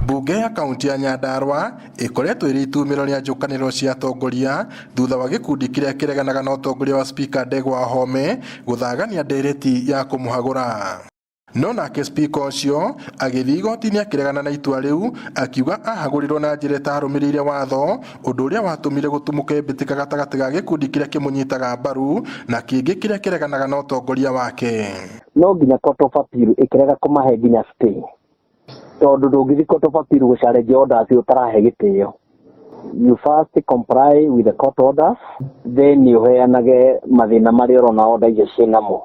Mbunge ya kaunti ya Nyandarua ĩkoretwo ĩrĩ itumĩro rĩa njũkanĩrĩro cia atongoria thutha wa gĩkundi kĩrĩa kĩreganaga na ũtongoria wa spika Ndegwa Wahome gũthagania ndereti ya kũmũhagũra. No nake spika ũcio agĩthiĩ igoti-inĩ akĩregana na itua rĩu, akiuga ahagũrirwo na njĩra ĩtarũmĩrĩire watho, ũndũ ũrĩa watũmire gũtumũke mbĩtĩka gatagatĩ ga gĩkundi kĩrĩa kĩmũnyitaga mbaru na kĩngĩ kĩrĩa kĩreganaga na ũtongoria wake. No nginya Court of Appeal ĩkĩrega kũmahe nginya stay, tondũ ndũngĩthiĩ Court of Appeal gũ challenge orders ũtarahe gĩtĩo. You first comply with the court orders, then ũheanage mathĩna marĩa ũrona order icio ciĩnamo.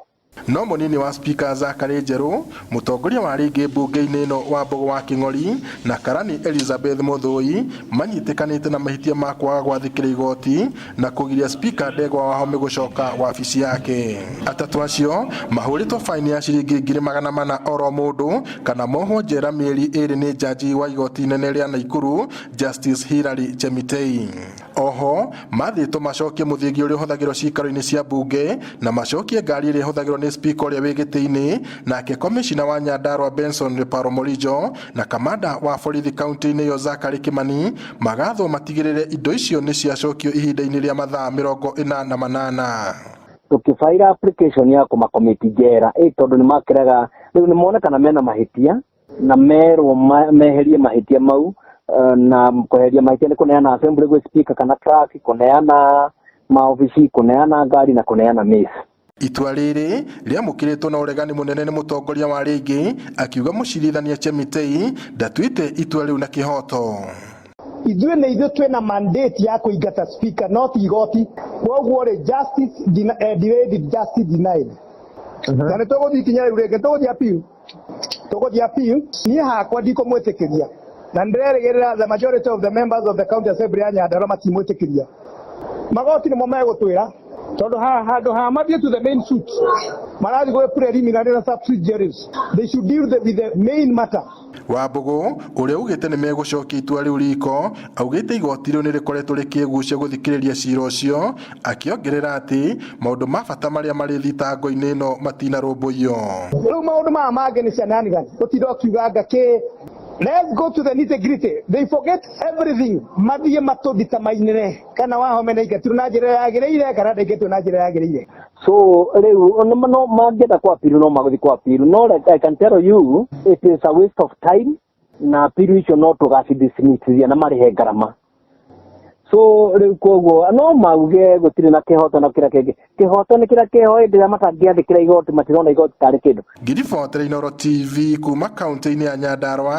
No mũnini wa spika Zachary Njeru, mũtongoria wa rĩngĩ mbunge-inĩ ĩno wa Mbogo wa Kĩng'ori na karani Elizabeth Mũthũi manyitĩkanĩte na mahĩtia ma kwaga gwathĩkĩra igoti na kũgiria spika Ndegwa Wahome gũcoka wabici yake. Atatũ acio mahũrĩtwo faini ya ciringi 400,000 oro mũndũ kana mohwo njera mĩeri 2 nĩ jaji wa igoti inene rĩa Naikuru Justice Hilary Chemitei. Oho mathĩtwo macokie mũthingi ũrĩa ũhũthagĩrwo ciikaro-inĩ cia mbunge na macokie ngari ĩrĩa ĩhũthagĩrwo nĩ spika ũrĩa wĩ gĩtĩ-inĩ. Nake komishina wa Nyandarua Benson Leparo Morijo na kamanda wa borithi kaunti-inĩ ĩyo Zachary Kimani magathwo matigĩrĩre indo icio nĩ ciacokio ihinda-inĩ rĩa mathaa 48. Tũkĩbaira application ya kũmakomiti njera ĩ tondũ nĩ makĩrega rĩu nĩ monekana mena mahĩtia na merwo meherie mahĩtia mau, na kweheria mahĩtia nĩ kũneana assembly gwĩ speaker kana clerk, kũneana maobici, kũneana ngari na kũneana mace. Itua rĩrĩ rĩamũkĩrĩtwo na ũregani mũnene nĩ mũtongoria wa rĩngĩ, akiuga mũcirithania Chemitei ndatuĩte itua rĩu na kĩhoto. Ithuĩ nĩ ithuĩ twĩna mandate ya kũingata speaker, no ti igoti. Koguo rĩ, justice delayed, justice denied, na nĩ tũgũthiĩ ikinya rĩu rĩngĩ, tũgũthiĩ appeal, tũgũthiĩ appeal. Niĩ hakwa ndikũmwĩtĩkĩria na nĩndĩrerĩgĩrĩra the majority of the members of the county assembly ya Nyandarua matimwĩtĩkĩria. Magoti nĩmo megũtwĩra, tondũ handũ ha mathiĩ to the main suit, marathiĩ gwĩ preliminary na subsidiaries. They should deal with the main matter. Wambũgũ ũrĩa ugĩte nĩ megũcokia itua rĩu riko, augĩte igoti rĩu nĩ rĩkoretwo rĩkĩgucia gũthikĩrĩria cira ũcio, akĩongerera atĩ maũndũ ma bata marĩa marĩ thitango-inĩ ĩno matinarũmbũiyo. Rĩu maũndũ maya mangĩ nĩ shenanigans, gũtinda ũkiuganga kĩ. Let's go to the nitty gritty. They forget everything. Mathiĩ matũnditamainĩre kana Wahome nĩ aingatirwo na njĩra yagĩrĩire kana ndaingatirwo na njĩra yagĩrĩire. So rĩu no mangĩenda kwa appeal, no magũthiĩ kwa appeal, no like I can tell you, it is a waste of time, na appeal icio no tũgacidismissithia na marĩhe ngarama. So rĩu koguo no mauge gũtirĩ na kĩhoto na kĩrĩa kĩngĩ, kĩhoto nĩ kĩrĩa kĩho hĩndĩ ĩrĩa matangĩathĩkĩra igoti, matirona igoti tarĩ kĩndũ. Ngiribotera Inooro TV kuma kaunti-inĩ ya Nyandarua.